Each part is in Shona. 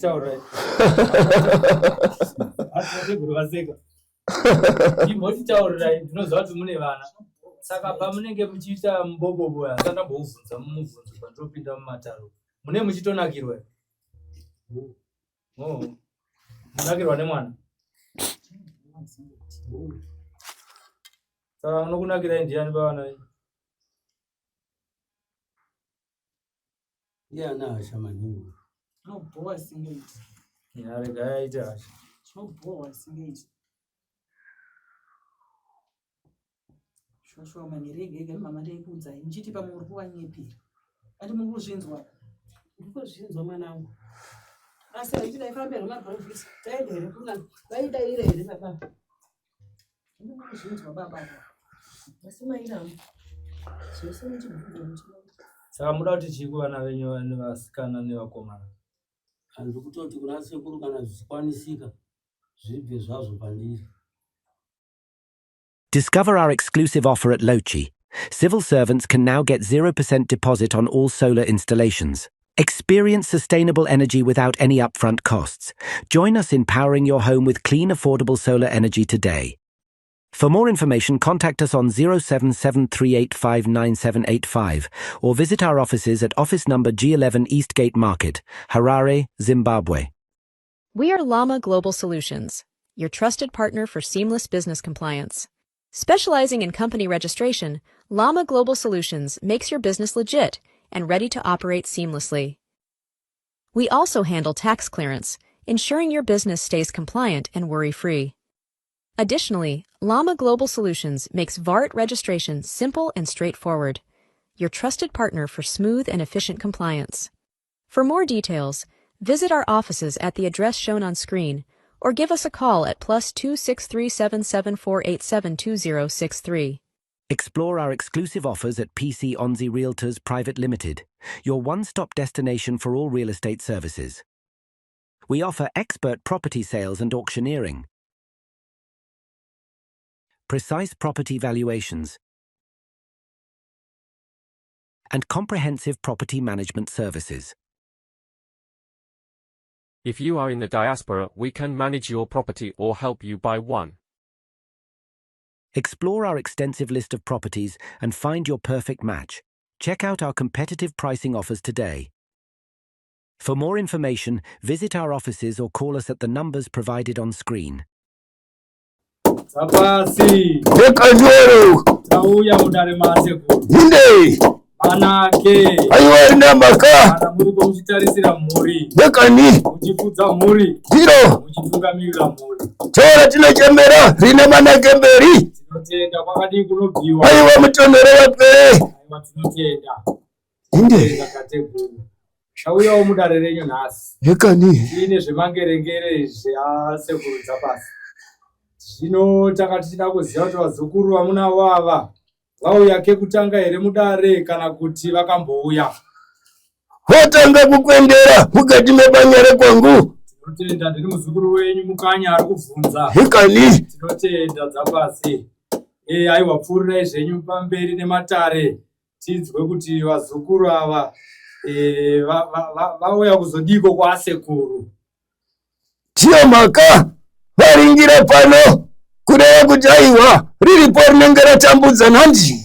Imbochitaurai. Tateguru vaseka. Imbochitaurirai ndinoziva kuti mune vana. Saka pamunenge muchiita mubobobo aya sandamboubvunza mumubvunzo pandinopinda mumataro. Mune muchitonakirwa here? Oh. Munakirwa nemwana? Saka unokunakirai ndiani pavana venyu? Ndiye ana hasha maningi. Zvinobhowa singaiti. Ya regai aite hasha. Zvinobhowa singaiti. Shosho manheru ega ega mama ndaikuudzai muchiti pamwe uri kuvanyepera. Ati muri kuzvinzwa? Ndiri kuzvinzwa mwanangu. Asi haiti daifamba here mabhorofisi? Taenda here kuna vaidaira here baba? Ndiri kuzvinzwa baba ava. Asi mairamba. Zvese muchibvunza muchiramba. Saka muda kuti chii kuvana venyu nevasikana nevakomana? Handiri kutoti kuna sekuru kana zvichikwanisika zvibve zvazvo pandiri. Discover our exclusive offer at Lochi. Civil servants can now get 0% deposit on all solar installations. Experience sustainable energy without any upfront costs. Join us in powering your home with clean, affordable solar energy today. For more information, contact us on 0773859785 or visit our offices at office number G11 Eastgate Market, Harare, Zimbabwe. We are Llama Global Solutions, your trusted partner for seamless business compliance. Specializing in company registration, Llama Global Solutions makes your business legit and ready to operate seamlessly. We also handle tax clearance, ensuring your business stays compliant and worry-free. Additionally, Llama Global Solutions makes VART registration simple and straightforward, your trusted partner for smooth and efficient compliance. For more details, visit our offices at the address shown on screen or give us a call at +263 774 872063. Explore our exclusive offers at PC Onzi Realtors Private Limited, your one stop destination for all real estate services. We offer expert property sales and auctioneering, precise property valuations, and comprehensive property management services. If you are in the diaspora, we can manage your property or help you buy one. Explore our extensive list of properties and find your perfect match. Check out our competitive pricing offers today. For more information, visit our offices or call us at the numbers provided on screen. Dzapasi. Nekanyoro. Tauya mudare masekuru. Hinde. Manake. Aiwa rina maka. Kana muripo muchitarisira mhuri. Nekani. Muchifudza mhuri. Ndiro. Muchitungamirira mhuri. Tora tinochemera rine manake mberi. Tinotenda kwakadii kunobviwa. Aiwa mutonhoro wapere. Aiwa tinotenda. Inde. Tateguru. Tauyawo mudare renyu nhasi. Hekani. Tiine zvemangerengere zveasekuru dzapasi. Zvino tanga tichida kuziva kuti vazukuru vamunavo ava vauya kekutanga here mudare kana kuti vakambouya. Votanga kukwendera mukati mebanya rekwangu. Tinotenda ndiri muzukuru wenyu mukanya ari kubvunza. Hekani. Tinotenda dzapasi. Eh aiwa pfuurirai zvenyu pamberi nematare. tinzwe kuti vazukuru ava eh, vauya kuzodiko kwasekuru. Tiyo mhaka varingira pano kureva kuti aiwa riripo rinenge ratambudza nhandi.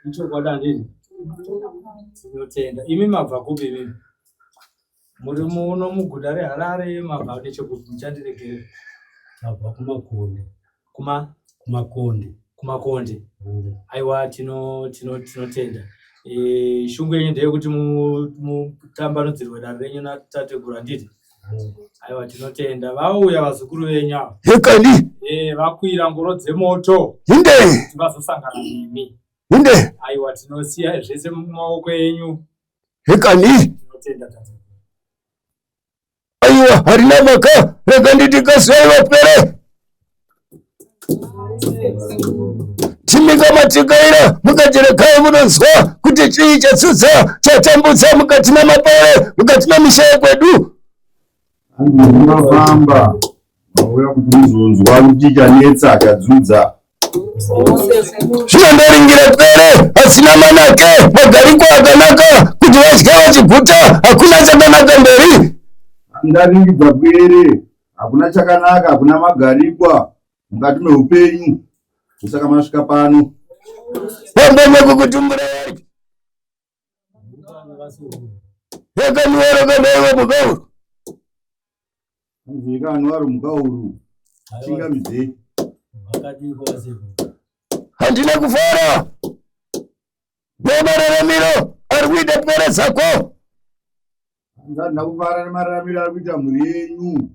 Ichokwadi handini? Tinotenda. Imi mabva kupi imimi? Muri muno muguta reHarare mabva nechekupi? Muchandiregerera. Tabva kumakonde. Kuma? Kumakonde. Kumakonde. Aiwa tino tino tinotenda. E, shungu yenyu ndeyekuti mutambanudzirwe dare renyu natateguru handiti? Aiwa tinotenda. Vauya vazukuru venyu ava. Hekani. E, vakwira ngoro dzemoto. Hinde. Kuti vazosangana nemi. Hinde. Aiwa tinosiya zvese mumaoko enyu. Hekani. Tinotenda tateguru. Aiwa harina maka rega nditi kasai vapere. Timika matikaira mukati regai munonzwa kuti chii chatsutsa chatambudza mukati memapere mukati memisha yekwedu. Mafamba mauya kuti muzonzwa kuti chanetsa chadzudza. Zvino ndoringira pwere asina manake magariko akanaka kuti vadye vachiguta, hakuna chakanaka mberi. Ndaringidza pwere, hakuna chakanaka, hakuna magarikwa mukati meupenyu. Kusaka masvika pano. Pamba nekukutumbura yari. Yakanuwaro kanaiwa mukauru. Yakanuwaro mukauru. Chingamidzei. Handina kufara. Nemararamiro ari kuita pwere dzako. Handina kufara nemararamiro ari kuita mhuri yenyu.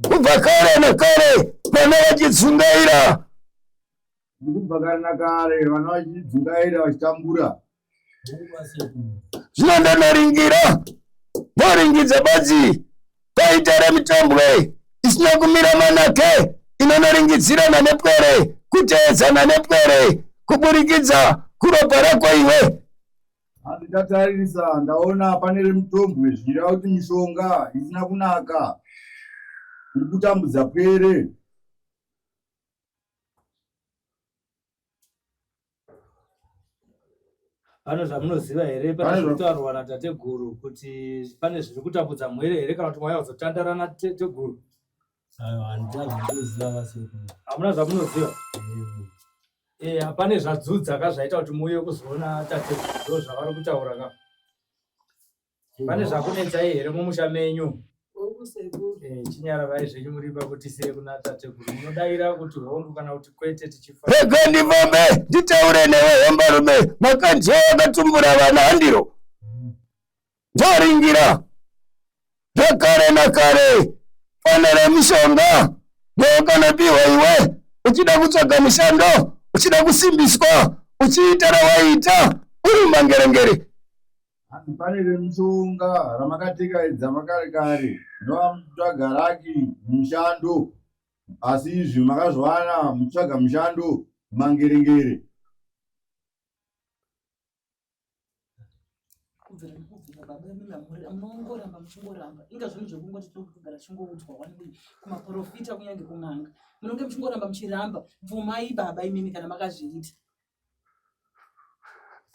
Kubva kare nakare vana vachidzungaira. Kubva kare nakare vana vachidzungaira vachitambura. Zvino ndonoringira ndoringidza badzi paita remitombwe isina kumira manake inonoringidzirana nepwere kuteedzana nepwere kuburikidza kuropa rako iwe. Hanzi ndatarisa ndaona pane remutombwe zvichireva kuti mishonga isina kunaka iri kutambudza pwere. Pane zvamunoziva here? Pane zviri kutaurwa natateguru kuti pane zviri kutambudza mhwere here kana kuti mwaya kuzotandara natateguru? Hamuna zvamunoziva? Eh, pane zvadzudza ka zvaita kuti muuye kuzoona tateguru, ndo zvavari kutaura ka. Pane zvakunetsai here mumusha menyu? Eh, chinyararai zvenyu muri pakuti sei kuna tateguru munodaira kuti hongu kana kuti kwete tichifa. Rega ndifambe nditaure newe hombarume, makanzwa wakatumbura vana handiro. Ndoringira zvakare nakare pane remishonga ndewakanopiwa iwe uchida kutsvaga mushando uchida kusimbiswa uchiita rawaiita uri mangerengere. Hanzi pane remushonga ramakatekaidza makare kare munova muchitsvaga raki mushando asi izvi makazviwana muchitsvaga mushando mangerengere. Kubvira nekubvira baba imi munongoramba muchingoramba inga zvinhu zvekungoti tokugara tichingoudzwa wani wii kumaporofita kunyange kun'anga munonge muchingoramba muchiramba bvumai baba imimi kana makazviita.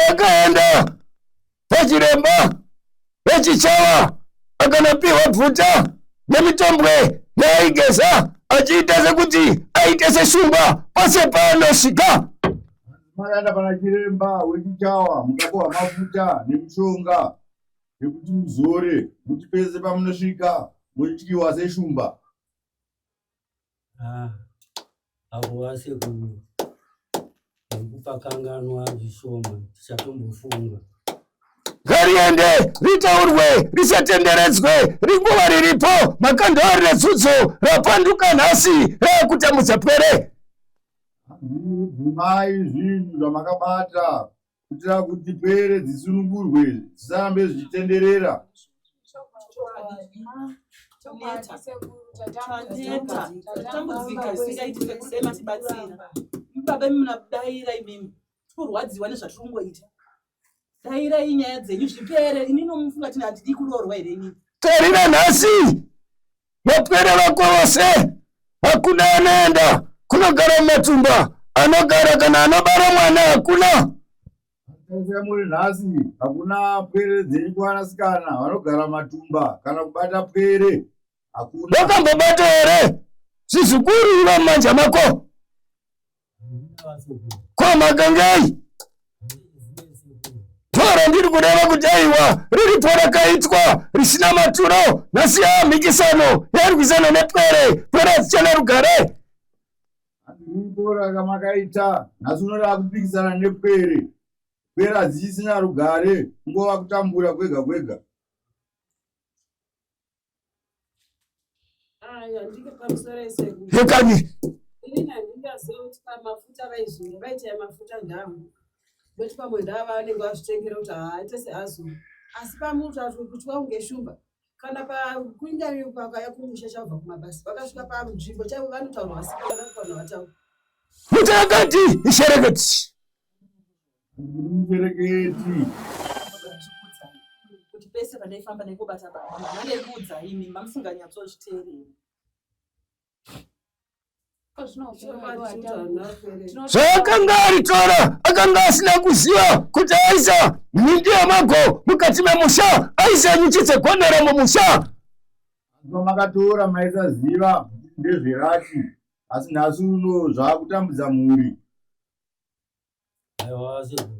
Akaenda pachiremba vechichawa akanopiwa bvuta nemitombwe yaaigeza achiita sekuti aite seshumba pose paanosvika. Makaenda pana chiremba wechichawa mukapiwa mafuta nemishonga yekuti muzore kuti pese pamunosvika motyiwa seshumba. Ah, avo vasekuru nekupakanganwa zvishoma tichatombofunga. Ngariende ritaurwe risatenderedzwe ringuva riripo makando ari retsudzo rapanduka nhasi raakutambudza pwere. Bvumai zvinhu zvamakabata kuitira kuti pwere dzisunungurwe dzisarambe zvichitenderera. Taneta, tatambudzika zvisingaiti sekudai matibatsira. Baba imi munadaira imimi. Tikurwadziwa nezvatiri kungoita. Dairai nyaya dzenyu zvipere. Ini nomufunga tini handidi kuroorwa here inini? Tarira nhasi vapwere vako vose hakuna anoenda kunogara mumatumba anogara kana anobara mwana hakuna. Tarisai muri nhasi hakuna pwere dzenyu kuvanasikana vanogara matumba kana kubata pwere hakuna. Wakambobata here zvizukuru iva mumanja mako? Ko makangei? Tora ndiri kureva kuti aiwa riripo rakaitwa risina maturo nhasi yaa mhikisano yarwisana nepwere pwere hadzichana rugare. Riripo rakamakaita nhasi unoreva kupikisana nepwere pwere hadzichisina rugare kungova kutambura kwega kwega. Aya ndike pamusoro esekuru. Hekani. Inini handingazive kuti pamafuta vaizora vaita mafuta ndangu. Ndokuti pamwe ndava vanenge vazvitengera kuti haaite seazora. Asi pamutu kutya kunge shumba kana pakuinda pakauya kumusha chabva kumabasa vakasvika panzvimbo chaivo vanotaurwa asi kana kuvanhu vataura. Muti akati ishereketi. Muchereketi. Kuti pese pandaifamba ndaingobata baba mama ndaikuudzai imi mamusinganyatsozviteereri. Zvaakanga aritora akanga asina kuziva kuti aisa nhindi yamago mukati memusha, aisa nyuchi dzegonera mumusha. Makatora maisaziva ndezverati, asi nhasi uno zvakutambudza mhuri. Aiwa sekuru.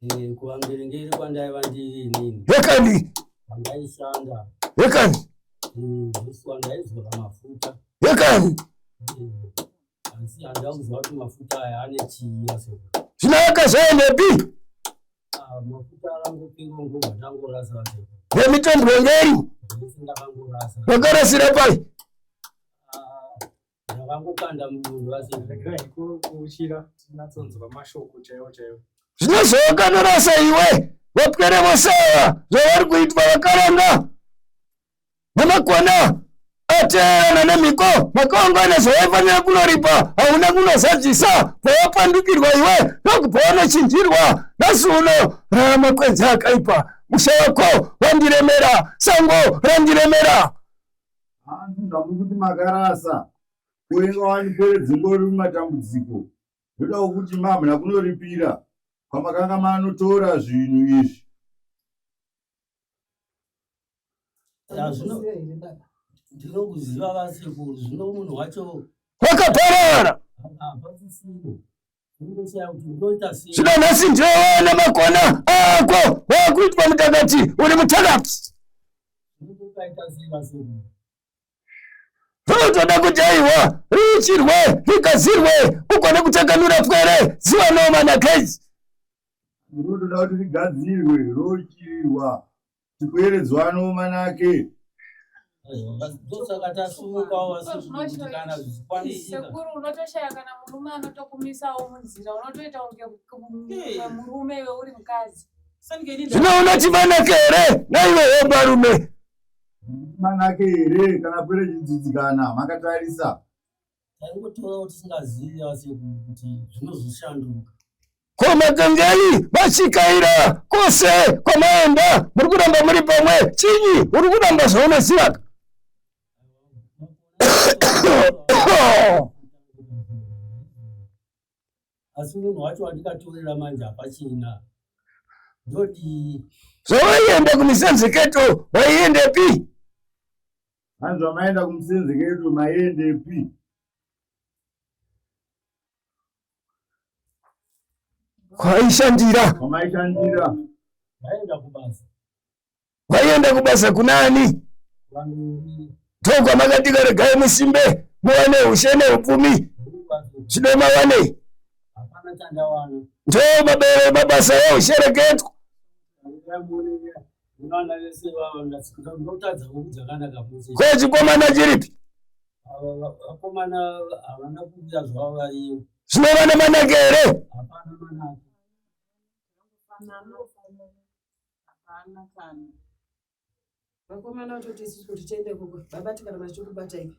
Eh, kuvangerengeri kwandaiva ndiri inini. Hekani. Kwandaishanda. Hekani. Eh, ndaizora mafuta. Hekani. Eh, asi handina kuziva kuti mafuta aya ane chii asekuru. Zvino akazoendepi? Ah, mafuta akangopinga ngobva ndangorasa asekuru. Nemitombo ngeri. Zvese ndakangorasa. Wakarasira pai? Ah, Ndakangokanda mudundu asi regai kuuchira tinatsonzwa mashoko chaiwo chaiwo. Zvino zvawakanorasa iwe vapwere vose ava zvavari kuitwa vakaranga nemakona ateerana nemhiko makaungana zvawaifanira kunoripa hauna kunozadzisa pawapandukirwa iwe ndokubva wanochinjirwa nhasi uno rarama kwenzi akaipa musha wako wandiremera sango randiremera. Hanzi zvamuri kuti makarasa kuenga wani pwere dzingori mumatambudziko ndodawo kuti mamhna kunoripira kwamakanga manotora zvinhu izvi. Ndinokuziva vasekuru zvino munhu wacho wakaparara hapasisino. Zvino nhasi ndiwe waona makona ako wakuitwa mutakati uri mutakati. Zvinotoda kuti aiwa riichirwe rigadzirwe ugone kutakanura pwere dziwanewo manakezi. Rinotoda kuti rigadzirwe rochirirwa tipwere dziwanewo manake. Ndosaka tasumukawo kuti kana zvichikwanisika. Sekuru unotoshaya kana murume anotokumisawo munzira unotoita kunge murume iwe uri mukadzi. Zvino unoti manake here naiwe hombarume? Manake here kana pwere chidzidzikana makatarisa. Taingotora tisingazivi asi kuti zvinozoshanduka. Ko makangei vachikaira kose kwamaenda muri kuramba muri pamwe chinyi uri kuramba zvaunoziva? Asi munhu wacho wandikatorera manje hapachina. Ndodii? Zvawaienda kumisenzeketo waiendepi? Hanzi zvamaenda kumusenzeketo maiendepi? Kwaishandira. Kwamaishandira. Vaenda kubasa. Vaienda kubasa kunani? Ndokwamakati regai musimbe muwane ushe neupfumi. Zvino mawanei? Hapana chandawana. Ndo mabere mabasa eushereketwa. Vana vese vava ndotadza kudzakanaka muse. Ko chikomana chiripi? Vakomana havana kuuya zvavo variyo. Zvino vane manake here? Hapana manake. Hapana kana. Vakomana vatoti isusu kuti tiende ikoko baba tikaramba tichikubata ipi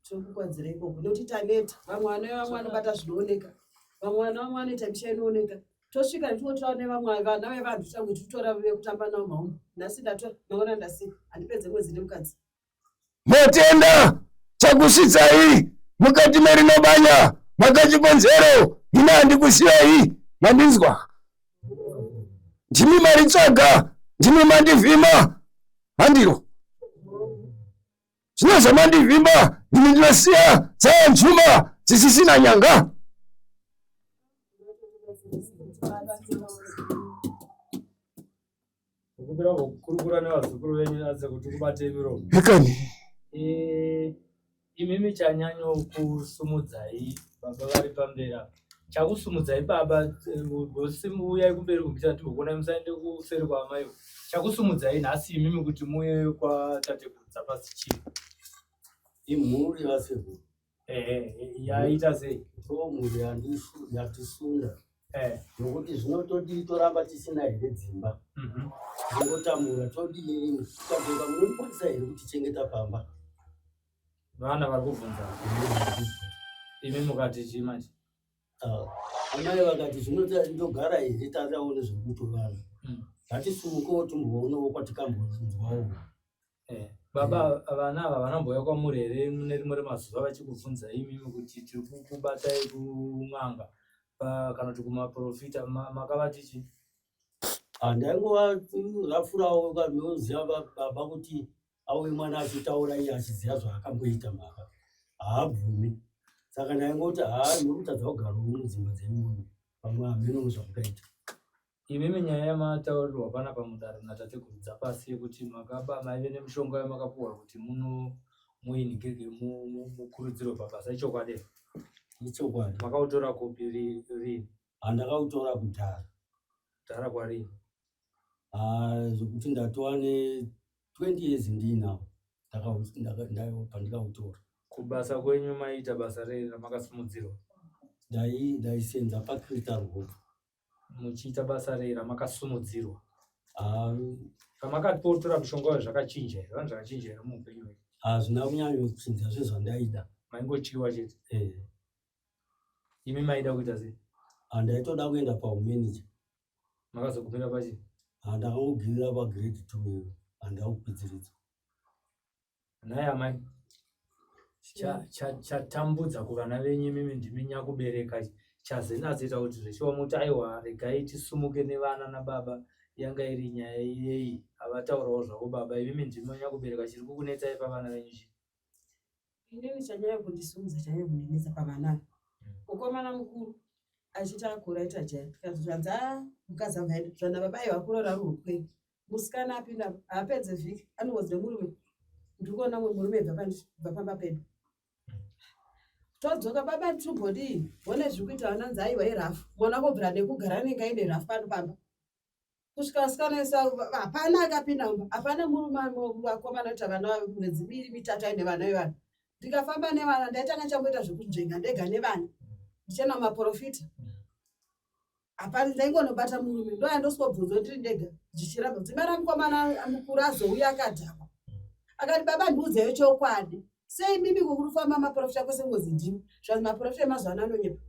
tinokukwadzira ikoko nekuti taneta. Vamwe vana vamwe vanobata zvinooneka, vamwe vana vamwe vanoita misha inooneka. Tosvika ndinotora nevamwe vana vevanhu titange tichitora vekutamba navo maumbo. Nhasi ndatora mangwana ndasiya handipedze mwedzi nemukadzi. Motenda chakusvitsai mukati merino banya makachikonzero ini handikusiyai mandinzwa ndimi maritsvaga ndimi mandivhima handiro zvino zvamandivhima ndimi ndinosiya dzaya njuma dzisisina nyanga. Kukumbira kukurukura nevazukuru venyu adze kuti kubate miromo. Hekani. Eh, imimi chanyanyokusumudzai baba vari pamberi apa. Chakusumudzai baba uyai kumberi kumbita timbokuonai musaende kuseri kwaamai. Chakusumudzai nhasi imimi kuti muuye kwatateguru Dzapasi chii? Imhuri vasekuru. Ehe, yaita sei? Ndo mhuri yatisunda. Nokuti zvino todii toramba tisina here dzimba? Tingotambura todii? Tikadzoka munokwanisa here kutichengeta pamba? Vana vari kubvunza. Imi mukati chii manje? Amai vakati zvino ndogara here tataone zvekutovana. Ngatisumukewo timboonawo kwatikambonzwawo. Eh, baba vana ava vanambouya kwamuri here mune rimwe remazuva vachikubvunzai imimi kuti tiri kukubatai kun'anga kana kuti kumaprofita makavati chii? Ah, ndaingovarafurawo kanoziva baba kuti auye mwana achitaura iye achiziva zvaakamboita mhaka haabvumi saka ndaingoti haa muri kutadza kugara mudzimba dzenyu muno pamwe hameno zvamukaita. Imimi nyaya yamataurirwa panapa mudare natateguru Dzapasi yekuti makaba maive nemishonga yamakapuwa kuti muno muinhikirike mukurudzirwe pabasa ichokwadi here? Ichokwadi. Makautora kupi rini? Handakautora kudhara. Kudhara kwarini? Ah, zvekuti ndatova ne 20 years ndiinawo pandikautora. Kubasa kwenyu maiita basa rei ramakasimudzirwa? Ndaisenza paCrystal Hope. Muchiita basa rei ramakasumudzirwa? Ah, pamakatotora mushonga uyo zvakachinja here? Vanhu zvakachinja here muupenyu hwenyu? Hazvina kunyanyochinja sezvandaida. Maingotyiwa chete? Eh. Imi maida kuita sei? Ah, ndaitoda kuenda paumanage. Makazogumira pachi? Ah, ndakangogumira pagrade 2 iyo, handina kukwidziridza. Nhai amai, chatambudza cha, cha kuvana venyu imimi ndimi nyakubereka chazenatsoita kuti zvechiwa muti aiwa regai tisumuke nevana nababa yanga iri nyaya yeyi avataurawo zvavo baba imimi ndimi nyakubereka chiri kukunetsai pavana venyu chii? Inini chanyanya kundisumudza chanyanya kundinetsa pavana ava mukomana mukuru achiti akura aita jaya tikati zvanzi a mukadzi anga aenda zvana baba aiwa akuroora ruhukwe musikana apinda haapedze vhiki anongozi nemurume ndiri kuona mumwe murume bva pamba pedu todzoka baba tirimbodii hone zviri kuita vana nzi aiwa irafu mwana kobvira nekugara anenge aine rafu pano pamba kusvika vasikana vese hapana akapinda mumba hapana murume vakomana kuita vana mwedzi miviri mitatu aine vana vevana ndikafamba nevana ndaitanga chamboita zvekunzvenga ndega nevana ndichienda kumaporofita hapana ndaingonobata murume ndoya ndoswobvunzwa ndiri ndega zvichiramba dzimai ramukomana mukuru azouya akadhakwa akati baba ndiudzeyo chokwadi sei mimi kukufamba maprofita kwese ngozi ndimi zvanzi maprofita emazuva ano anonyepa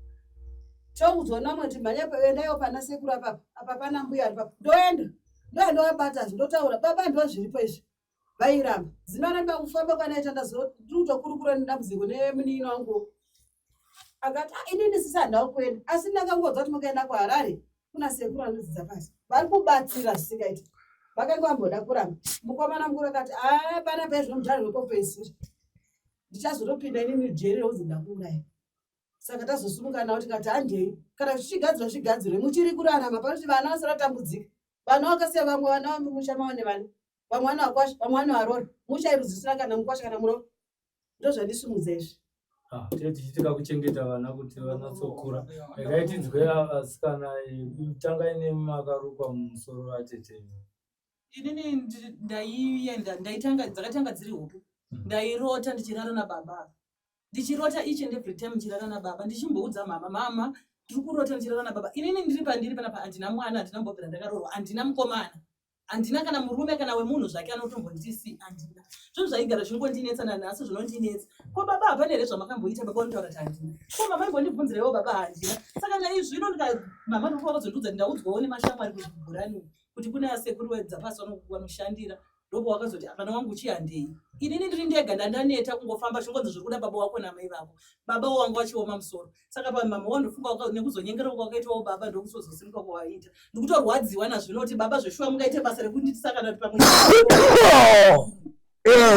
toudzwa namwe kuti mhanya endaiwo pana sekuru apapa apa pana mbuya ari papa ndoenda ndoya ndovabata ndotaura baba ndo zviripo izvi vairamba zinoramba kufamba kwanaita ndazotokurukura nedambudziko nemunin'ina wangu akati ah, inini sisi handau kuenda asi ndakangodza kuti mukaenda kuharare kuna sekuru anodzidza pasi vari kubatsira zvisingaiti vakanga vamboda kuramba mukomana mukuru akati a ah, pana paizvino mudhara wekopedzisira ndichazotopinda inini jeri reuzi ndakuuraya saka tazosumuka nawo tikati handei kana zvichigadzirwa zvigadzirwe muchiri kurarama panoti vana vasara tambudzika vana vakasiya vamwe vana musha mava nevana vamwe vana vakwasha vamwe vana varora musha iruzisira kana mukwasha kana murora ndozvandisumudza izvi ah, tee tichitika kuchengeta vana kuti vanatsokura regai tinzwe vasikana tangai nemakarukwa mumusoro atete inini ndaienda ndaitanga dzakatanga dziri hope hmm. ndairota ndichirara nababa ndichirota each and every time ndichirara nababa ndichimboudza mama mama ndiri kurota ndichirara nababa inini ndiri pandiri panapa handina mwana handina mbobvira ndakaroorwa handina mukomana handina kana murume kana wemunhu zvake anotombondisi handina zvinhu zvaigara zvingondinetsa nanhasi zvinondinetsa ko baba hapana here zvamakamboita baba vanotaura kuti handina ko mama imbondibvunzirewo baba handina saka naizvino mama ndokuvakazondiudza kuti ndaudzwawo nemashamwari kuzvibhurani kuti kune asekuru wedzapasi vanoshandira ndopo wakazoti apana wangu chihandei inini ndiri ndega ndandaneta kungofamba zvingonzi zviri kuda baba wako namai vako baba wangu vachioma musoro saka pamama wandofunga nekuzonyengera kwakaitawo baba ndokusozosimuka kwawaita ndikutorwadziwa nazvino kuti baba zveshuwa mungaite basa rekunditisa kana kuti pamwe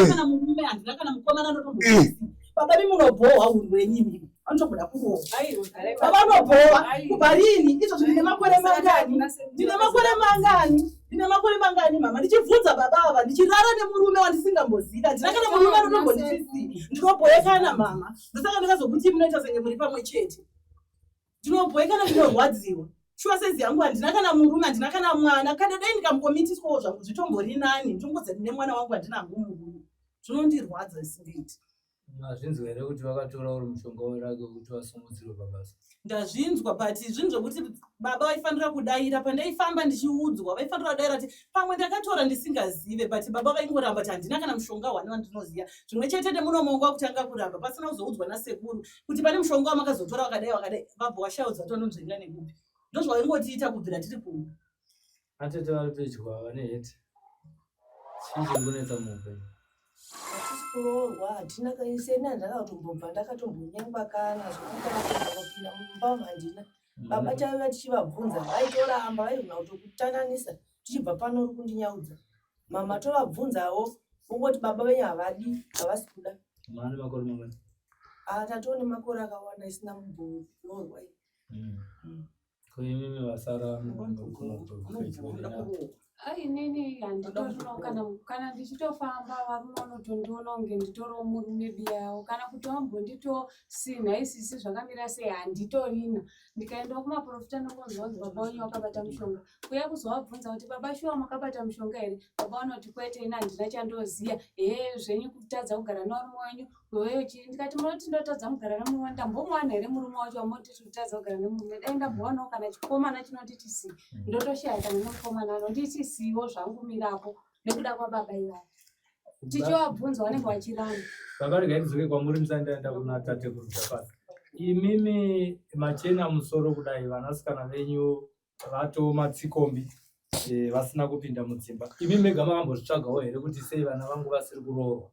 kana murume handina kana mukomana ndotombozi baba mi munobhohwa uri wenyu imimi vanotobuda kurohwa baba vanobhohwa kubva rini izvozvo ndine makore mangani ndine makore mangani ndine makore mangani mama ndichibvunza baba ava ndichirara nemurume wandisingambozivi handina kana murume anotombonditisi ndinobhoyekana mama ndosaka ndikazokuti munoita senge muri pamwe chete ndinobhoyekana ndinorwadziwa shuwa sezi yangu handina kana murume handina kana mwana kana dai ndikambomitiswawo zvangu zvitombori nani ndinongoziva ndine mwana wangu handina hangu murume zvinondirwadza zvisingaiti Mazvinzwa here kuti vakatora uri mushonga werake wekuti vasumudzirwe pabasa? Ndazvinzwa but zvinhu zvekuti baba vaifanira kudaira pandaifamba ndichiudzwa vaifanira kudaira kuti pamwe ndakatora ndisingazive but baba vaingoramba kuti handina kana mushonga wani wandinoziva zvimwe chete nemunomo wanga wakutanga kuramba pasina kuzoudzwa nasekuru kuti pane mushonga wamakazotora wakadai wakadai vabva washaudzwa tononzvenga nekupi ndozvavaingotiita kubvira tiri kumba Atete vari pedyo ava neheti. Chii chiri kunetsa muupenyu? Hatisi kuroorwa, hatina seni handakatombobva ndakatombonyengwa kana zvekuti kana kupinda mumba umu handina. Baba taiuya tichivabvunza vaitoramba vaigona kutokutandanisa tichibva pano uri kundinyaudza. Mama tovabvunzawo vongoti baba venyu havadi havasi kuda. Mane makore mangani? Ah, tatoo nemakore akawanda isina kuroorwa iyi. Ko imimi vasara Inini handitorinawo kana kana ndichitofamba varume vanotondiona kunge nditoriwo murume biyawo kana kuti vambonditosinha isisi zvakamira sei handitorina. Ndikaendawo kumaprofita ndongonzwa kunzi baba wenyu vakabata mushonga. Kuya kuzovabvunza kuti baba shuwa makabata mushonga here? Baba vanoti kwete ini handina chandoziya. Hee zvenyu kutadza kugara nevarume wenyu Wewe chii ndikati munoti ndotadza kugara nemurume wangu ndambomuwana here murume wacho wamoti kutadza kugara nemurume dai ndambowanawo kana chikomana chinonditi si ndotoshaya kana nemukomana anonditi siwo zvangu mirapo nekuda kwababa ivavo tichivabvunza vanenge vachiramba. Baba regai ndidzoke kwamuri musati ndaenda kuna tateguru Jafari. Imimi machena musoro kudai vanasikana venyu vatoo matsikombi eh, vasina kupinda mudzimba. Imi mega makambozvitsvagawo here kuti sei vana vangu vasiri kuroorwa?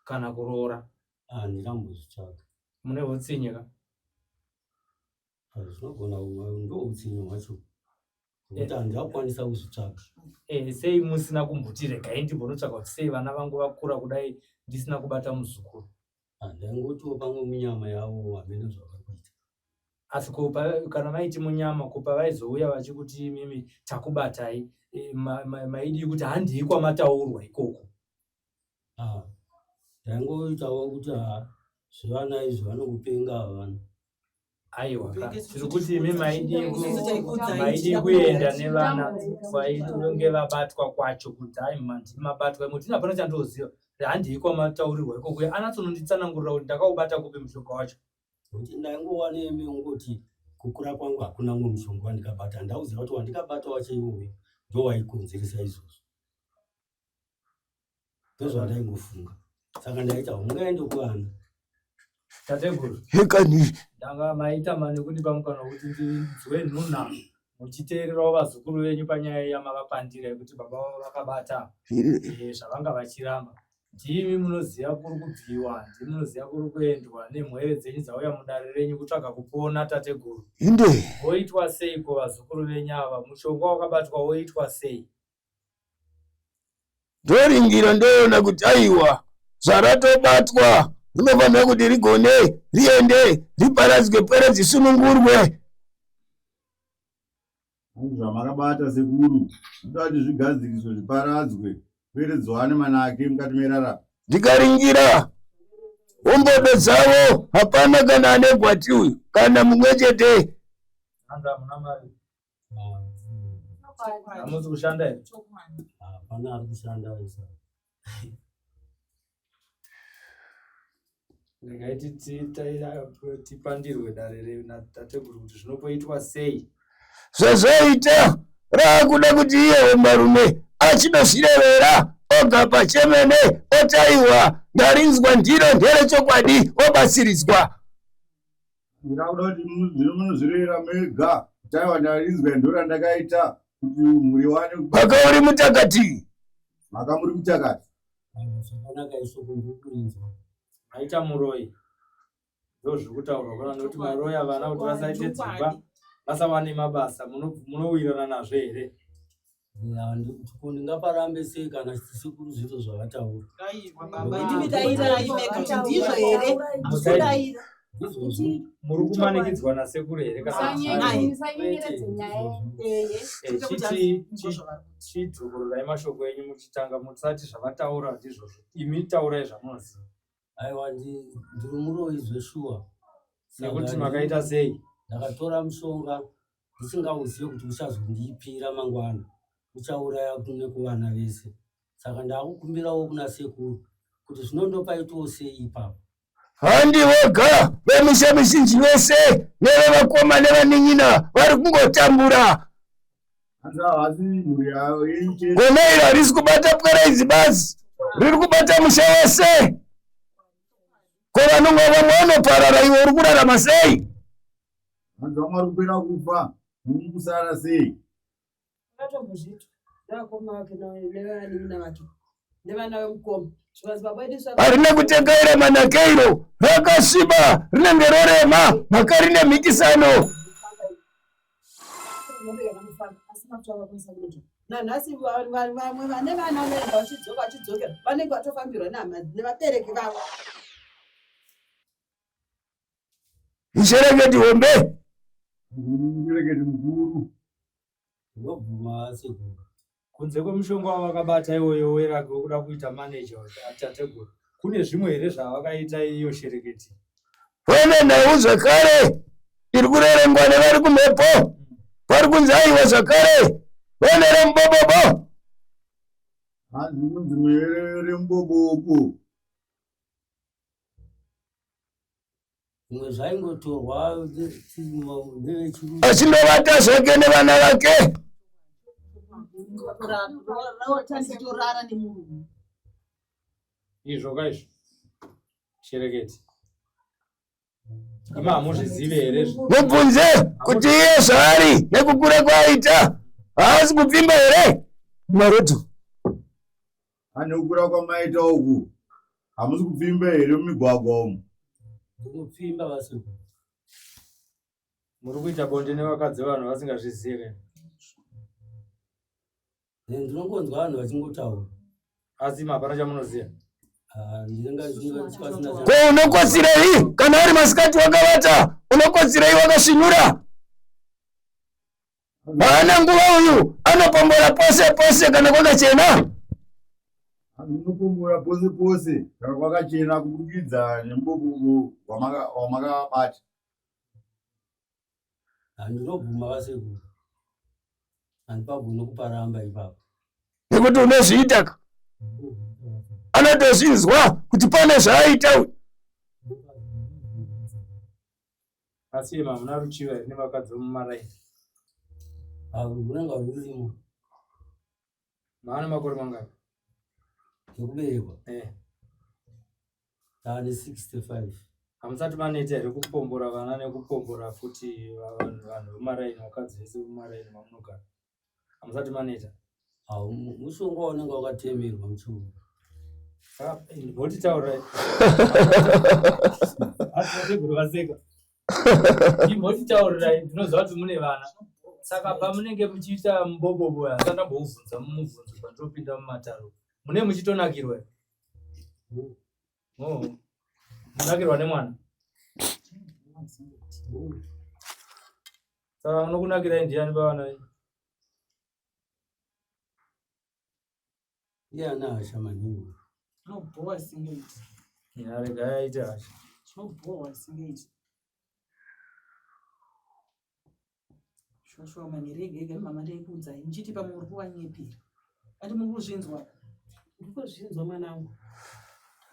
kana kuroora? Handingambozvitsvaga. Mune hutsinye ka? Ah, zvinogona ndo hutsinye hwacho nekuti handingakwanisa kuzvitsvaga. Eh, sei musina kumbuti regai ndimbonotsvaga kuti sei vana vangu vakura kudai ndisina kubata muzukuru? Ah, ndaingotiwo pamwe munyama yavo hameno zvavari kuita. Asi ko kana maiti munyama ko pavaizouya vachikuti imimi takubatai eh, maidii kuti handii kwamataurwa ikoko? Ah, ndaingoitawo kuti ah, zvevana izvi vanokupenga ava vana. Aiwa ka tiri kuti imi maidii maidii kuenda nevana kwainge vabatwa kwacho kuti hai mandii mabatwa imwe tini hapana chandoziva handii kwamataurirwa ikoko anatsononditsanangurira kuti ndakaubata kupi mushonga wacho. Nekuti ndaingova nemi ungoti kukura kwangu hakuna mumwe mushonga wandikabata ndauziva kuti wandikabata wacho iwoyo ndowaikonzeresa izvozvo. Ndozvandaingofunga saka ndaita ungaende kuvana. Tateguru. Hekani. Ndanga maita mane kundipa mukana wekuti ndinzwe nhunha muchiteererawo vazukuru venyu panyaya yamavapandira yekuti baba vavo vakabata eh, zvavanga vachiramba. Ndimi munoziva kuri kubviwa, ndimi munoziva kuri kuendwa nemhwere dzenyu dzauya mudare renyu kutsvaga kupona tateguru. Inde. Voitwa seiko vazukuru venyu ava? Mushonga wakabatwa woitwa sei? Ndoringira ndoona kuti aiwa zvaratobatwa rinofanira kuti rigone riende riparadzwe pwere dzisunungurwe. Zvamakabata sekuru zvinoda kuti zvigadziriswe zviparadzwe pwere dziwane manake mukati meraramo. Ndikaringira hombodo dzavo hapana kana ane gwati uyu kana mumwe chete. Hanzi hamuna mari. Hamusi kushanda here? Hapana ari kushanda isa. Regai tipandirwe dare natateguru kuti zvinopoitwa sei. Zvazoita raakuda kuti iye hombarume achinozvirevera oga pachemene otaiwa ndarinzwa ndiro nderechokwadi obatsiridzwa. Ndakuda kuti zvino munozvirevera mega kuti aiwa ndarinzwa ndorandakaita kuti mhuri wane Mhaka uri mutakati. Mhaka muri mutakati. Zvakanaka ishoko ndikurinzwa. Maita muroyi. Ndozviri kutaurwa pana nekuti maroya vana kuti vasaite dzimba vasawane mabasa munowirirana nazvo here? Ndingaparambe sei kana sekuru zviro zvavataura. Aiwa baba ndimi dairai mega kuti ndizvo here? Kudaira. Muri kumanikidzwa nasekuru here kana chidzokorerai mashoko enyu muchitanga musati zvavataura ndizvozvo imi taurai zvamunoziva. Aiwa ndiri muroyi zveshuwa. Nekuti makaita sei? Ndakatora mushonga ndisingauzive kuti uchazondiipira mangwana uchauraya kune kuvana vese saka ndakukumbirawo kuna sekuru kuti zvinondopaitawo sei ipapo. Handi voga vemisha mizhinji vese nevevakoma nevanin'ina vari kungotambura. Gona iri harisi kubata pwere idzi basi, riri kubata musha wese. Ko vanonga vamwe vanoparara iwe uri kurarama sei? Hanzi vamwe vari kupera kufa, muri kusara sei? Nevakoma vake nevanin'ina vake nevana vemukoma zvikanzi baba edu Harina kutekaira manakeiro, rakasviba rinenge rorema, mhaka rine mhikisano. Nanhasi vamwe vane vana vanoenda vachidzoka vachidzokera vanenge vatofambirwa nehama nevabereki vavo. Ishereketi hombe. Mushereketi mukuru. Ndinobvuma sekuru. Kunze kwemushonga wavakabata iwoyo weragi wekuda kuita manager tateguru, kune zvimwe here zvavakaita iyo shereketi? Pane nhau zvakare iri kurerengwa nevari kumhepo, vari kunzi aiwa zvakare vane remubobobo. Hanzi kunzi mune remubobobo. Zvimwe zvaingotorwa nevechirungu. Achindovata zvake nevana vake. Torara nemurume. Izvo ka izvo. Shereketi. Ima hamuzvizive here izvi? Mubvunze kuti iye zvaari nekukura kwaaita haasi kupfimba here maroto. Ane kukura kwamaita uku hamusi kupfimba here mumigwagwa umu? Ndinopfimba vasekuru. Muri kuita bonde nevakadzi vanhu vasingazvizive. Ndinongonzwa vanhu vachingotaura. Asi hapana chamunoziva. Ah, ndinenge pasina. Ko unokotsirei kana ari masikati wakavata? Unokotsirei wakasvinura? Haana nguva uyu, anopombora pose pose kana kwakachena. Unopombora pose pose kana kwakachena kuburikidza nemubobobo wamakabata. Handinobvuma vasekuru. Handipabvumi kuparamba ipapo. Nekuti unozviita ka. Anotozvinzwa kuti pane zvaaita uyu. Asi imi hamuna ruchiva here nevakadzi vemumaraini? Runenge rurimo. Maane makore mangani? Ekuberekwa? Eh. Taane 65. Hamusati maneta here kupombora vana nekupombora futi vanhu vanhu vemumaraini, vakadzi vese vemumaraini mamunogara? Hamusati maneta? Mushonga unenge wakatemerwa muchiuno. Mbotitaurai. Asi vaseka. Imbotitaurirai, ndinoziva kuti mune vana. Saka pamunenge muchiita mubobobo handisati ndamboubvunza mumubvunzo pandinopinda mumataro. Mune muchitonakirwa here? Oh. Munakirwa nemwana? Saka unokunakirai ndiani pavana venyu? Iye ana hasha maningi. Zvinobhowa singaiti. Ya regai aite hasha. Zvinobhowa singaiti. Shosho manhere ega ega mama ndaikuudzai muchiti pamwe uri kuvanyepera. Ati muri kuzvinzwa? Ndiri kuzvinzwa mwanangu.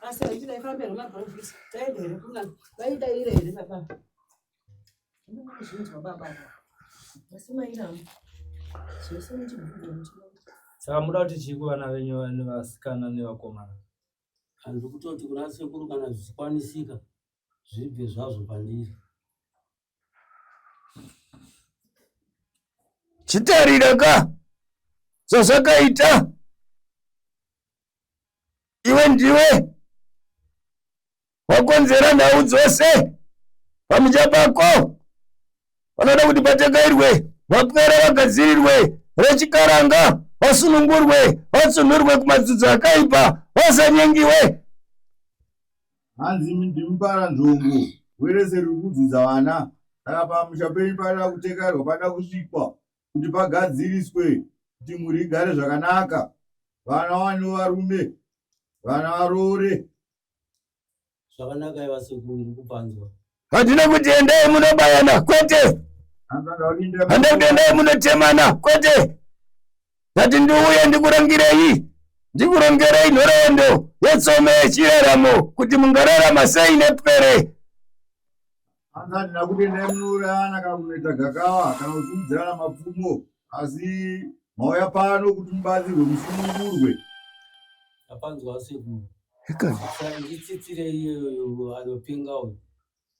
Asi handiti taifambira mabhokisi taenda here kuna vaidaira here baba? Ndiri kuzvinzwa baba ava. Asi mairamba. Zvese muchibvunza muchiramba. Saka muda kuti chii kuvana venyu nevasikana nevakomana? Handiri kutoti kuna sekuru kana zvichikwanisika zvibve zvazvo pandiri. Chitarira ka zvazvakaita iwe ndiwe wakonzera nhau dzose pamusha pako vanoda kuti patekairwe vapwere vagadzirirwe rechikaranga vasunungurwe vatsunhurwe kumadzudzo akaipa vasanyengiwe Hanzi ndimuparanzvongo werese riri kudzidza vana saka pamusha penyu pada kutekarwa pada kusvikwa kuti pagadziriswe kuti mhuri igare zvakanaka vana wani varume vana varoore Zvakanaka iva sekuru ndiri kupanzwa. Handina kuti endai munobayana kwete handina kuti endai munotemana kwete ndati ndiuye ndikurangirei ndikurongerei nhoroondo yetsome yechiraramo kuti mungararama sei nepwere Hanzi handina kuti endai munourayana kana kunoita gakava kana kusimudzirana mapfumo asi mauya pano kuti mubatsirwe musunungurwe. Tapanzwa sekuru. Nditsitsire iyoyo anopenga uyu.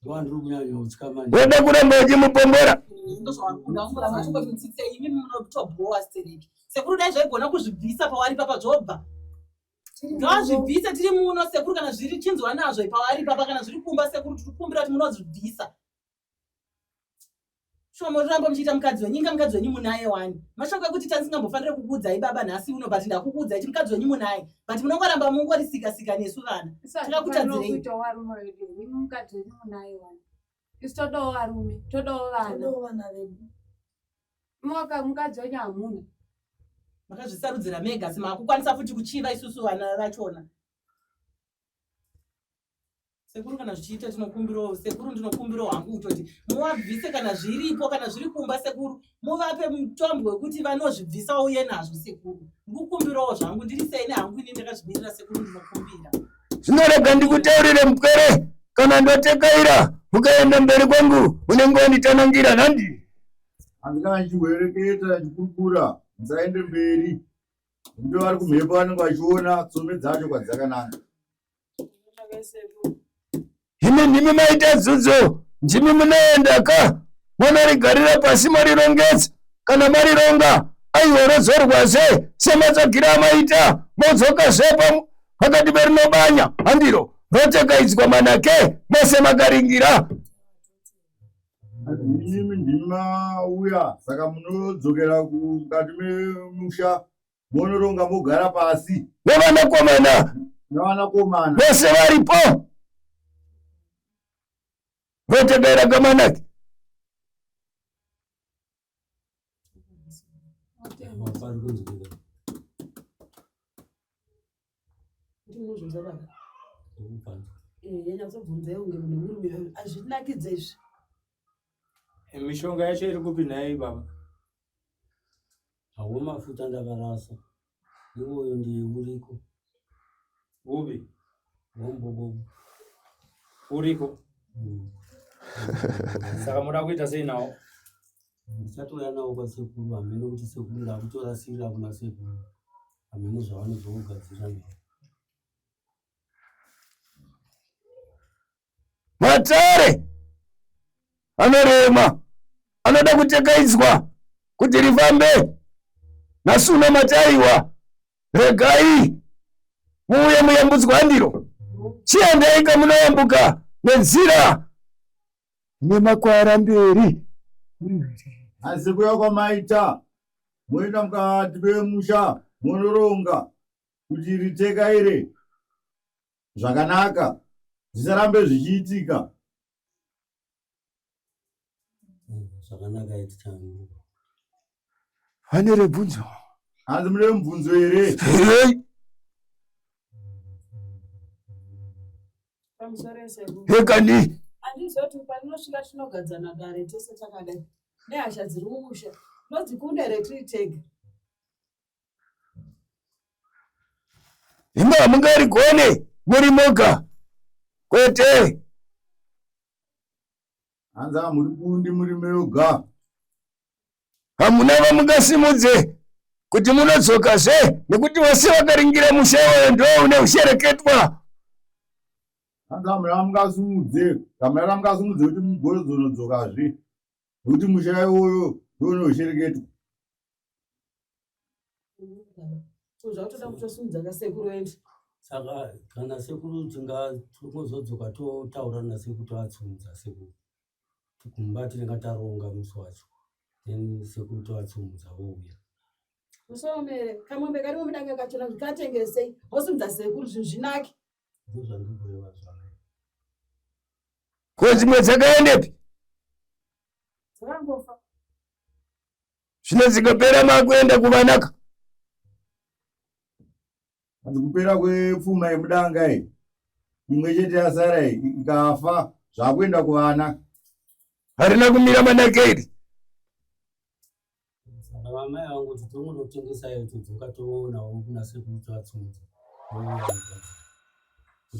Ndowandiri kunyanya kutya manje. Woda kuramba uchimupombora. Ndozvawarikuda ungoramba uchingoti mutsitse imi munotobhowa stereki. Sekuru dai zvaigona kuzvibvisa pawari papa zvobva. Ngavazvibvise tiri muno sekuru kana zviri chinzwa nazvo pavari papa kana zviri kumba sekuru tiri kukumbira kuti munozvibvisa. Shuwa moramba muchiita mukadzi wenyu inga mukadzi wenyu munaye wani. Mashoko ekuti tandisingambofanire kukuudzai baba nhasi uno but ndakukuudzai kuti mukadzi wenyu munaye but munongoramba mungori sika sika nesu vana. Takakutadzirei? Kuita varume vedu imi mukadzi wenyu munaye wani. Isu todawo varume, todawo vana. Todawo vana vedu. Mwaka mukadzi wenyu hamuna. Makazvisarudzira mega asi makukwanisa futi kuchiva isusu vana vachona. Sekuru kana zvichiita tinokumbirawo sekuru ndinokumbirawo hangu kutoti muvabvise kana zviripo kana zviri kumba sekuru muvape mutombo wekuti vanozvibvisa uye nazvo sekuru ndikukumbirawo zvangu ndiri seni hangu ini ndakazvimirira sekuru ndinokumbira. Zvinorega ndikutaurire mupwere kana ndotekaira ukaenda mberi kwangu unenge wanditanangira nhandi. Hanzi kana ndichihwereketa ndichikurukura musaende mberi nekuti vari kumhepo vanenge vachiona tsome dzacho kwadzakananga. Imi ndimi maita dzudzo ndimi munoenda ka monorigarira pasi morirongedza kana marironga aiwa rodzorwazve sematsvagiro amaita modzokazve pakati perinobanya handiro rotekaidzwa manake mose makaringira. Imimi ndimi mauya saka munodzokera mukati memusha monoronga mogara pasi nevanakomana nevanakomana vese varipo votegaira kamanaki. Ndinozvinzwa baba. Eh, yanyatsobvunza iwe kunge munhu murume hazvinakidze izvi. Mishonga yacho iri kupi nhai baba? Hawo mafuta ndakarasa. Iwoyo ndiye uriko. Upi? Wombobobo. Uriko. Saka muda kuita sei nawo? Ndichatouya nawo kwasekuru hameno kuti sekuru ndakutorasirira kuna sekuru. Hameno zvavanozogadzira nawo. Matare anorema anoda kutekaidzwa kuti rifambe. Nhasi uno mataiwa, regai muuye muyambudzwa handiro. Chiendai kamunoyambuka nenzira nemakwara mberi. Asi kuya kwamaita moenda mukati memusha monoronga kuti ritekaire zvakanaka zvisarambe zvichiitika. Zvakanaka iti changu. Vane rebvunzo. Hanzi mune mubvunzo here? Hey. Pamusoro sekuru. Hekani. Handizoti parinosvika tinogadzana dare tese takadai nehasha dziri mumusha tinodzikunda here tiri tega? Imba hamungarigone muri moga kwete. Hanzi hamuri kundi muri moga. Hamuna vamungasimudze kuti munodzokazve nekuti vose vakaringira musha iwoyo ndo une ushereketwa. Hanzi hamuna vamungasimudze, hamuna vamungasimudze kuti mugozonodzokazve nekuti musha iwoyo ndo une ushereketwa. Zvakutoda kutosimudza kasekuru endi. Saka kana sekuru tinga tozodzoka totaura nasekuru toatsumudza sekuru. Kumba tinenge taronga musi wacho. Then sekuru toatsumudza vouya. Musaomere kamombe karimo mudanga kachona zvikatengesei mosimudza sekuru zvinhu zvinake. Ndozvandiri kureva zvamai. Ko dzimwe dzakaendepi? Dzakangofa. Zvino dzikapera makuenda kuvanaka. Hanzi kupera kwepfuma yemudanga iyi imwe chete yasara iyi ikafa zvakuenda kuvana. Harina kumira manake iri. Saka vamai vangu kuti tongonotengesa iyo todzoka toonawo kuna sekuru toatsumudza.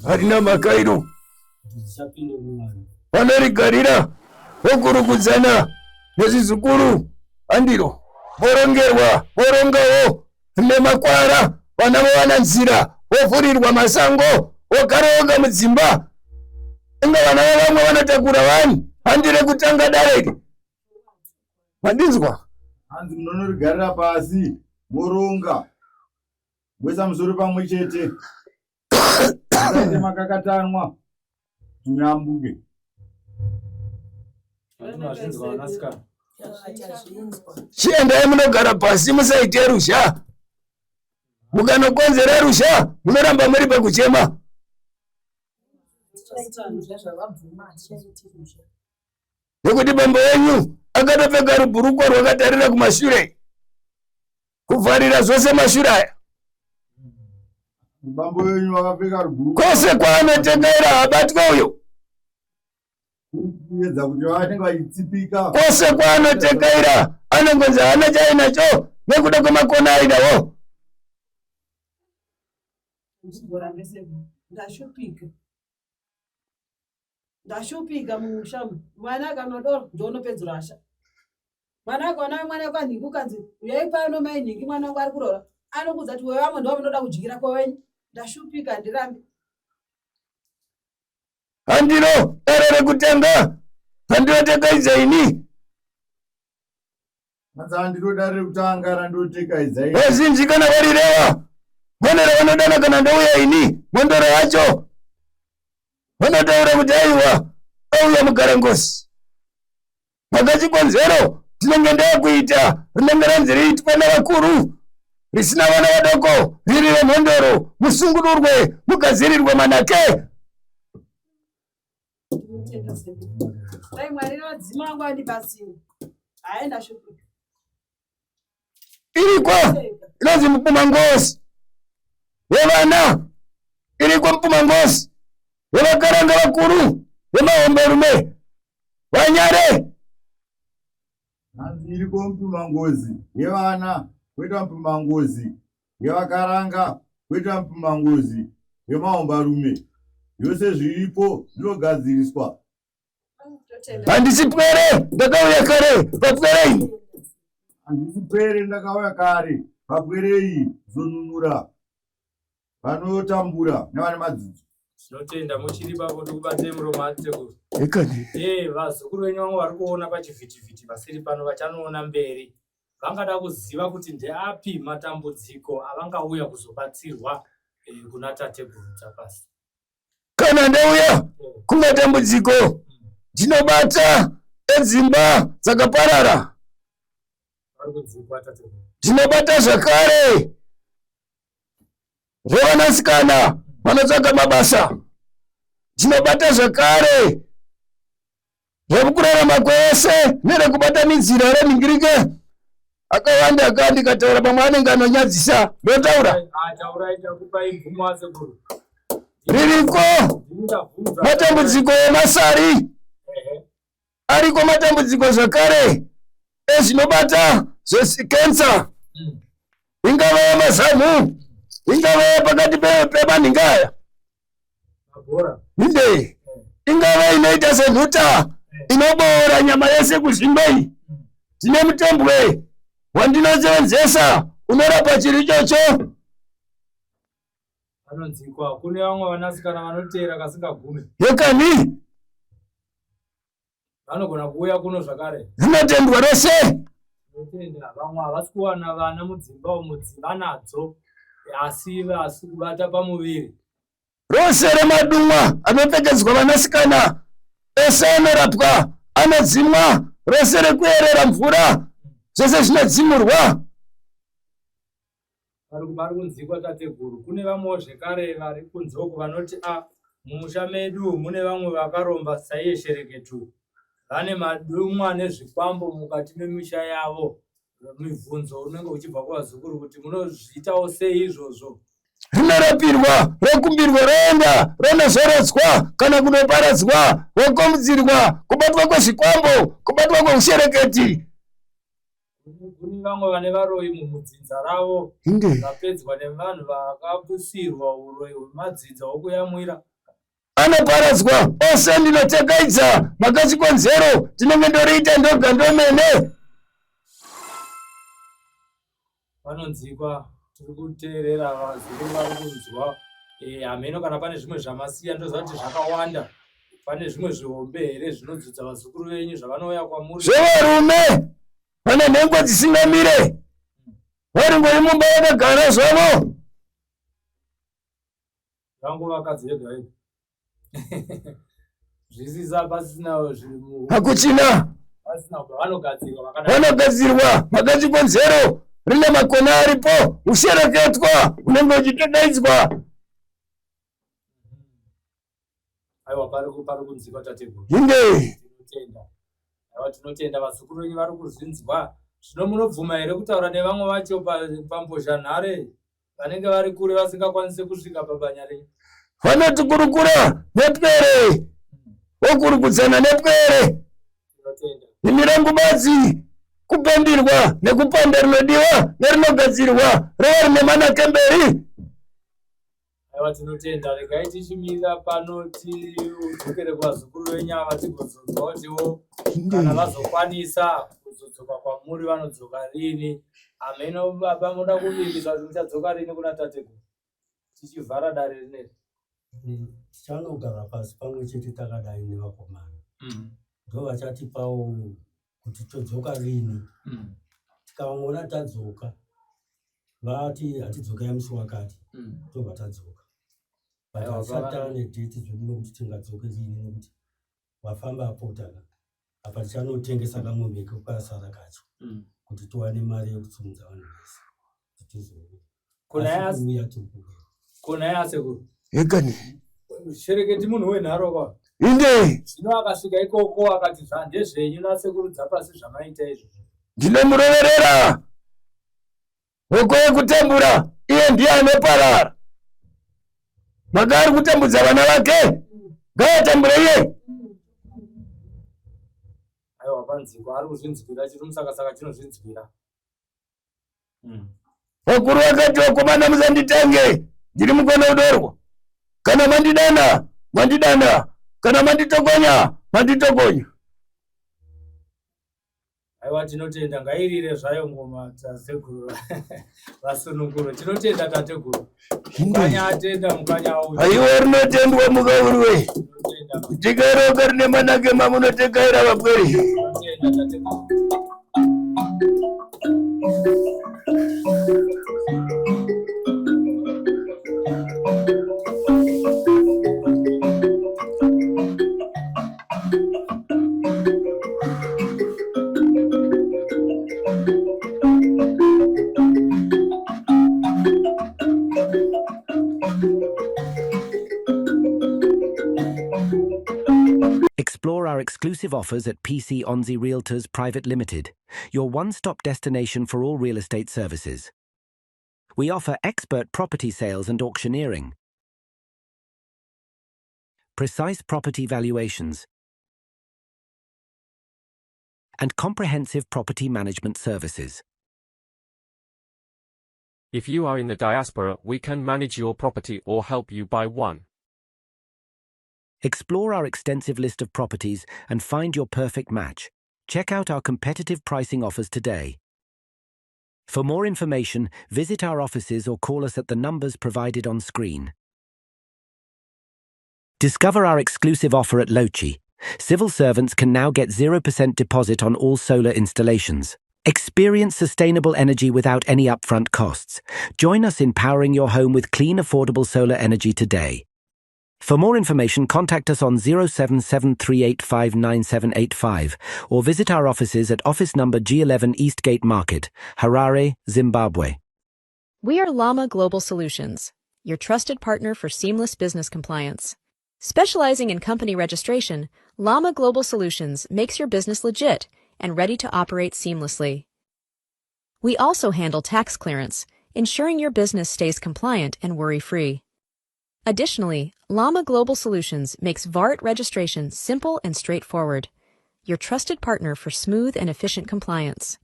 Harina makairo. Kuti dzisapinde muvanhu. Vanorigarira vokurukudzana nezvizukuru handiro vorongerwa vorongawo nemakwara vana vowana nzira vovhurirwa masango vogara voga mudzimba. Inga vana vevamwe vanotakura vani, handi rekutanga dare iri. Mandinzwa? Hanzi munonorigarira pasi moronga moisa musoro pamwe chete musaite makakatanwa munyambuke. Mazvinzwa vanasikana. Chiendai munogara pasi musaite ruzha. Mukanokonzera ruzha munoramba muri pakuchema. Nekuti bambo wenyu akatopfeka rubhurukwa rwakatarira kumashure kuvharira zvose mashure aya. Bambo wenyu vakapfeka rubhurukwa Kwose kwaanotengaira habatwe uyo. Kuedza kuti vanenge vachitsipika. Kwose kwaanotekaira anongonzi haana chaainacho nekuda kwemakona ainawo. Ndashupika. Ndashupika mumusha umu. Mwana akanwa doro ndonopedzera hasha. Mwana akaona mwana kwanhingi ukanzi uyai pano mai nhingi mwana wangu ari kuroora. Anokuudza kuti wevamwe ndovamunoda kudyira kwawenyu. Ndashupika handirambi. Handiro dare rekutanga randinotekaidza ini. Hanzi handiro dare rekutanga randinotekaidza ini. Vazhinji kana varireva mhondoro vanodana kana ndouya ini mhondoro yacho vanotaura kuti aiwa auya mugarangosi. Maka chikonzero tinenge ndakuita rinenge ranzi riitwe navakuru risina vana vadoko riri remhondoro musungururwe mugadzirirwe manake. Dai Mwari nevadzima vangu vandibatsira. Hayi ndashupika. Iriko inonzi mupumangosi yevana iriko mupumangosi yevakaranga vakuru vemahomberume vanyare. Hanzi iriko mupumangozi yevana koita mupumangozi yevakaranga koita mupumangozi yemahombarume zvose zviripo zvinogadziriswa. Handisi pwere ndakauya kare papwere iyi. Handisi pwere ndakauya kare papwere iyi zonunura vanotambura nevane madzidzo. Tinotenda muchiri ipapo ndikubatei muromo asekuru. Ekani. Eh, vazukuru venyu vamwe vari kuona pachivhitivhiti vasiri pano vachanoona mberi. Vangada kuziva kuti ndeapi matambudziko avangauya kuzobatsirwa eh, kuna tateguru Dzapasi. Kana ndauya kumatambudziko ndinobata edzimba dzakaparara. Vari kunzwikwa tateguru. Ndinobata zvakare revanasikana vanotsvaga mabasa. Ndinobata zvakare rekurarama kwese nerekubatanidzira renhingirike akawanda aka ndikataura pamwe anenge anonyadzisa ndotaura ririko matambudziko emasari ariko matambudziko zvakare ezvinobata zvekensa ingava yemazamu ingava yepakati pemanhinga aya inde ingava inoita senhuta inoboora nyama yese kuzvimba iyi tine mutembwe wandinosevenzesa unorapa chiri ichocho Vanonzikwa kune vamwe vanasikana vanoteera kasingagume. Yekani Vanogona kuuya kuno zvakare. Rinotendwa rese. Tinotenda vamwe havasi kuwana vana mudzimba umu dzimba nadzo asi vasi kubata pamuviri. Rose remadumwa anopfekedzwa vanasikana ese anorapwa anodzimwa rose rekuerera mvura zvese zvinodzimurwa. Vari kunzikwa tateguru. Kune vamwewo zvekare vari kunze uku vanoti a mumusha medu mune vamwe vakaromba saiye shereketu. Vane madumwa nezvikwambo mukati memisha yavo. Mibvunzo unenge uchibva kuvazukuru kuti munozviitawo sei izvozvo? Rinorapirwa, rokumbirwa, roenda, ronozorodzwa kana kunoparadzwa, rokomudzirwa, kubatwa kwezvikwambo, kubatwa kweushereketi. Kune vamwe vane varoyi mumudzinza ravo vapedzwa nevanhu vakapusirwa uroyi hwemadzinza hwokuyamwira. Anoparadzwa ose ndinotekaidza makachikonzero tinenge ndoriita ndoga ndomene. Vanonzikwa tiri kuteerera vazukuru vari kunzwa eh, hameno kana pane zvimwe zvamasiya ndoziva kuti zvakawanda. Pane zvimwe zvihombe here zvinodzudza vazukuru venyu zvavanouya kwamuri? Zvevarume vane nhengo dzisingamire vari ngori mumba vakagara zvavo. Vangu vakadzi vega vega. Zvisisa pasina zviri Hakuchina. Pasina vanogadzirwa vakadai. Vanogadzirwa makachikonzero rine makona aripo ushereketwa unenge uchitodaidzwa. Aiwa pari kunzikwa tateguru. Hinde. Tinotenda. Aiwa tinotenda vazukuru venyu vari kuzvinzwa. Zvino munobvuma here kutaura nevamwe vacho pambozhanhare vanenge vari kure vasingakwanisi kusvika pabanya renyu? Vanotikurukura nepwere. Vokurukudzana nepwere. Tinotenda. Imi rangu badzi kupandirwa nekupanda rinodiwa nerinogadzirwa rova rine manake mberi. Aiwa tinotenda, regai tichimira pano tidzokere kuvazukuru venyu ava tigozonzwa kutiwo kana vazokwanisa kuzodzoka kwamuri vanodzoka rini. Hameno baba munoda kuvimbisa kuti muchadzoka rini kuna tateguru tichivhara dare rineri. Tichanogara pasi pamwe chete takadai nevakomana ndovachatipawo kuti todzoka rini. Tikaona tadzoka vati hatidzokai musi wakati tobva tadzoka. But Aiwa, hatisati baba. taane date zvedu nokuti tingadzoke rini nokuti wafamba apota ka apa tichanotengesa kamombe kekasara kacho kuti tiwane mari yekutsumudza vanhu vese kuti tizouya. Kuna Asi kuuya tiri kuuya. Kona yasekuru. Hekani. Shereketi munhu wenharo kwa. Inde. Zvino akasvika ikoko akati zva ndezvenyu nasekuru dzapasi zvamaita izvozvo. Ndinomuroverera hoko yekutambura iye ndiye anoparara. Maka ari kutambudza vana vake ngaatambure iye. Aiwa panziko ari kuzvinzwira chiri musakasaka chinozvinzwira. Vakuru vakati vakomana musanditange ndiri mukono udorwa. Kana mandidana mandidana, kana manditokonya manditokonya. Aiwa tinotenda, ngairire zvayo ngoma tateguru vasunungurwe. Tinotenda tateguru. Mukanya atenda, mukanya auya. Aiwa rinotendwa mukauriwe. Tinotenda. Tikaroka rine manake mamunotekaira vapwere. Tinotenda tateguru. Explore our exclusive offers at PC Onzi Realtors Private Limited, your one-stop destination for all real estate services. We offer expert property sales and auctioneering, precise property valuations, and comprehensive property management services. If you are in the diaspora, we can manage your property or help you buy one. Explore our extensive list of properties and find your perfect match. Check out our competitive pricing offers today. For more information, visit our offices or call us at the numbers provided on screen. Discover our exclusive offer at Lochi. Civil servants can now get 0% deposit on all solar installations. Experience sustainable energy without any upfront costs. Join us in powering your home with clean, affordable solar energy today. For more information, contact us on 0773859785 or visit our offices at office number G11 Eastgate Market, Harare, Zimbabwe. We are Llama Global Solutions, your trusted partner for seamless business compliance. Specializing in company registration, Llama Global Solutions makes your business legit and ready to operate seamlessly. We also handle tax clearance, ensuring your business stays compliant and worry-free. Additionally, Llama Global Solutions makes VART registration simple and straightforward, your trusted partner for smooth and efficient compliance.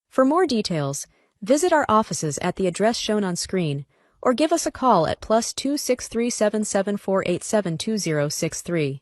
For more details, visit our offices at the address shown on screen or give us a call at +263 774872063.